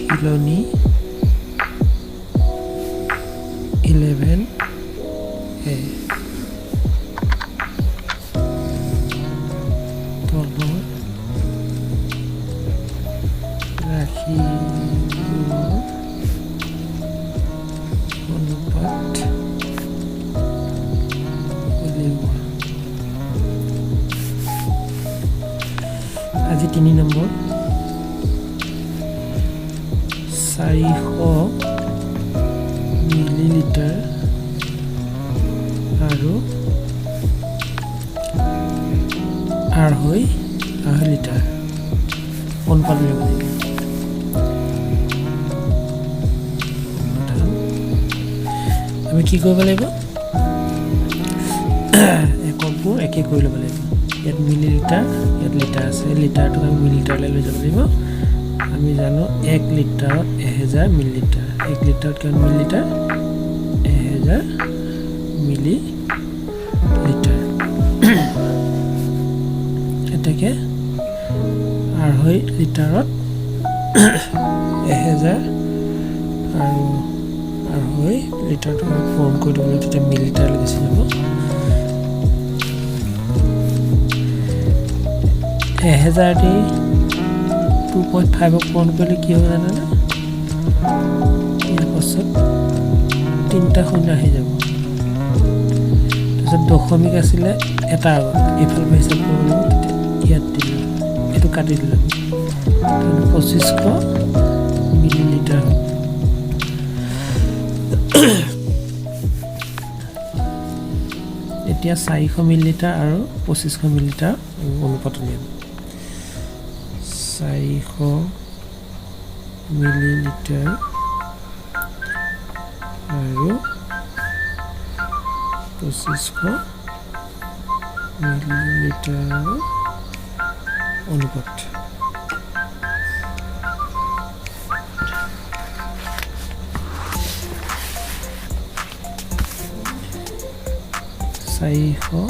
শিলনি 11 এ, তলৰ ৰাশিবোৰৰ অনুপাত উলিওৱা। আজি 3 নম্বৰ। 400 মিলিলিটাৰ আৰু আঢ়ৈ লিটাৰ অনুপাত উলিয়াব লাগিব। সমাধান। আমি কি কৰিব লাগিব? এককবোৰ একে কৰি ল'ব লাগিব। ইয়াত মিলিলিটাৰ, ইয়াত লিটাৰ আছে। লিটাৰটোক আমি মিলিলিটাৰলৈ লৈ যাব লাগিব। আমি জানো, 1 লিটাৰত 1000 মিলিলিটাৰ। 1 লিটাৰত কিমান মিলিলিটাৰ? 1000 মিলি লিটাৰ। এতেকে 2.5 লিটাৰত 1000 আৰু 2.5 লিটাৰটো আমি পূৰণ কৰি দিব লাগিব, তেতিয়া মিলিলিটাৰলৈ গুচি যাব। 1000 দি 2.5ক পূৰণ কৰিলে কি হ'ব জানেনে? ইয়াৰ পাছত তিনিটা শূন্য আহি যাব। তাৰপিছত দশমিক আছিলে এটা আগত, এইফালৰ পৰা হিচাপ কৰিব লাগিব। তেতিয়া ইয়াত দিলোঁ, এইটো কাটি দিলোঁ আমি। 2500 মিলিলিটাৰ হ'ব। এতিয়া 400 মিলিলিটাৰ আৰু 2500 মিলিলিটাৰ অনুপাত উলিয়াম। 400 মিলিলিটাৰ আৰু 2500 মিলিলিটাৰৰ অনুপাত। 400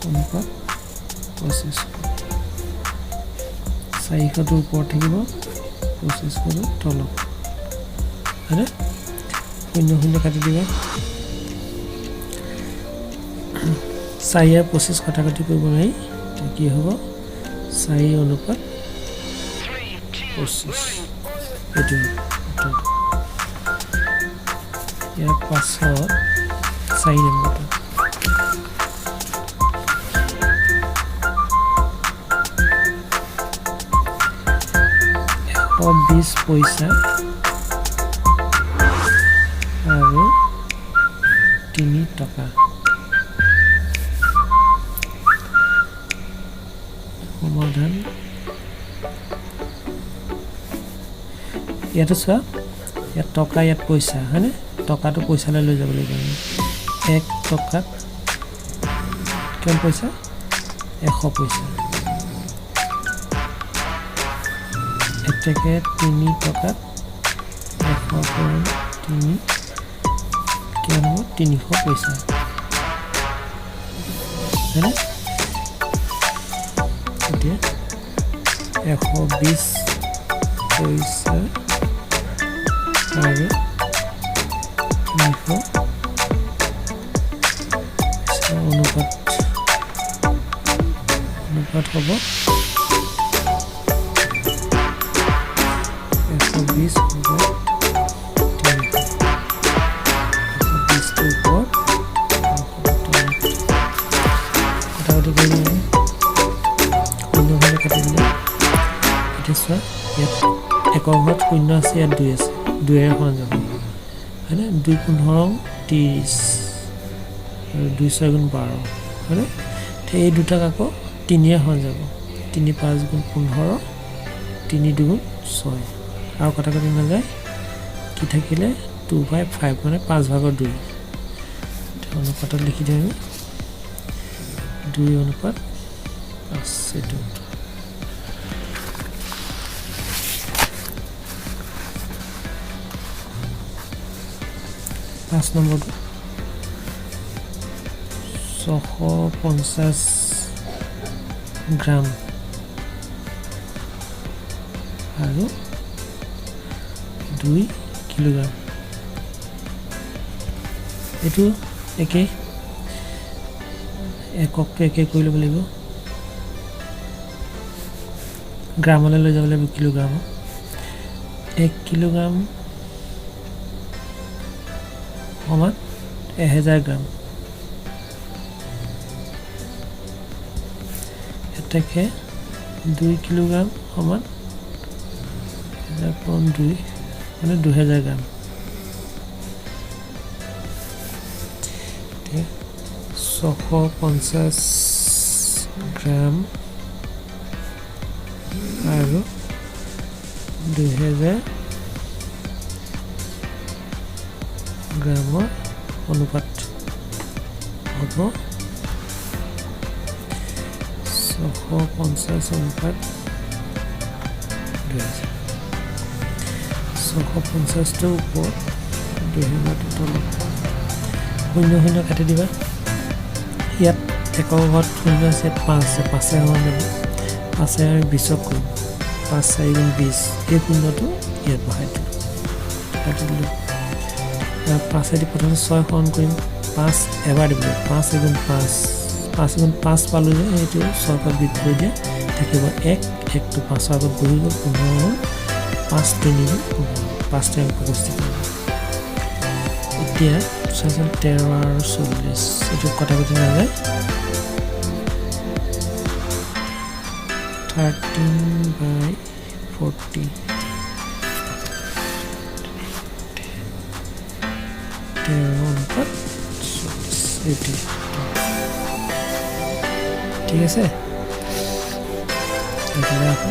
অনুপাত 2500। 400টো ওপৰত থাকিব, 2500টো তলত, হয়নে? শূন্য শূন্য কাটি দিবা। চাৰি আৰু 25 কটাকটি কৰিব নোৱাৰি। তেতিয়া কি হ'ব? 4 অনুপাত 25। এইটো উত্তৰটো। ইয়াৰ পাছত 4 নম্বৰটো। 120 পইচা আৰু 3 টকা। সমাধান। ইয়াতে চোৱা, ইয়াত টকা, ইয়াত পইচা, হয়নে? টকাটো পইচালৈ লৈ যাব লাগিব আমি। 1 টকাত কিমান পইচা? 100 পইচা। এতেকে 3 টকাত 100 পূৰণ তিনি কিমান হ'ব? 300 পইচা, হয়নে? এতিয়া 120 পইচা আৰু 300 পইচা অনুপাত হ'ব 120 হ'ব 300। 120টোৰ ওপৰত, তলত। কটাকটি কৰি দিম আমি। শূন্য শূন্য কাটি দিলে। এতিয়া চোৱা, ইয়াত একৰ ঘৰত শূন্য আছে, ইয়াত দুই আছে। দুয়েৰে সমান যাব, হয়নে? দুই 15 30 আৰু দুই ছয় গুণ 12, হয়নে? এতিয়া এই দুটাক আকৌ তিনিয়ে সমান যাব। তিনি পাঁচ গুণ 15, তিনি দুগুণ ছয়। আৰু কটাকটি নাযায়। কি থাকিলে? 2/5, মানে পাঁচ ভাগৰ দুই। অনুপাতত লিখি দিওঁ আমি 2:5। এইটো উত্তৰ। 5 নম্বৰটো। 650 গ্ৰাম আৰু 2 কিলোগ্ৰাম। এইটো একেই, এককটো একে কৰি ল'ব লাগিব, গ্ৰামলৈ লৈ যাব লাগিব। কিলোগ্ৰামত 1 কিলোগ্ৰাম সমান 1000 গ্ৰাম। এতেকে 2 কিলোগ্ৰাম সমান 1000 পূৰণ 2, মানে 2000 গ্ৰাম। 650 গ্ৰাম আৰু 2000 গ্ৰামৰ অনুপাত হ'ব 650 অনুপাত 2000। 650টো ওপৰত, 2000টো তলত। শূন্য শূন্য কাটি দিবা। ইয়াত একৰ ঘৰত শূন্য আছে, ইয়াত পাঁচ আছে, পাঁচে সমান যাব। পাঁচে আমি 20ক কৰিম, পাঁচ চাৰি গুণ 20। এই শূন্যটো ইয়াত বহাই দিলোঁ, কাটি দিলোঁ। পাঁচেদি প্ৰথমে ছয় হৰণ কৰিম। পাঁচ এবাৰ দিব লাগিব। পাঁচ এগুণ পাঁচ, পাঁচ এগুণ পাঁচ পালোঁ যে, সেইটো ছয়ৰ পৰা বিয়োগ কৰি দিয়া, থাকিব এক। একটো পাঁচৰ আগত বহি গ'ল, 15 হ'ল। পাঁচ তিনি গুণ 15, পাঁচ তিনি 65 পালোঁ। এতিয়া চোৱাচোন, 13 আৰু 40, এইটো কটাকটি নাযায়। 13 বাই 40, 13 অনুপাত 40, এইটোৱে। ঠিক আছে, এইফালে আকৌ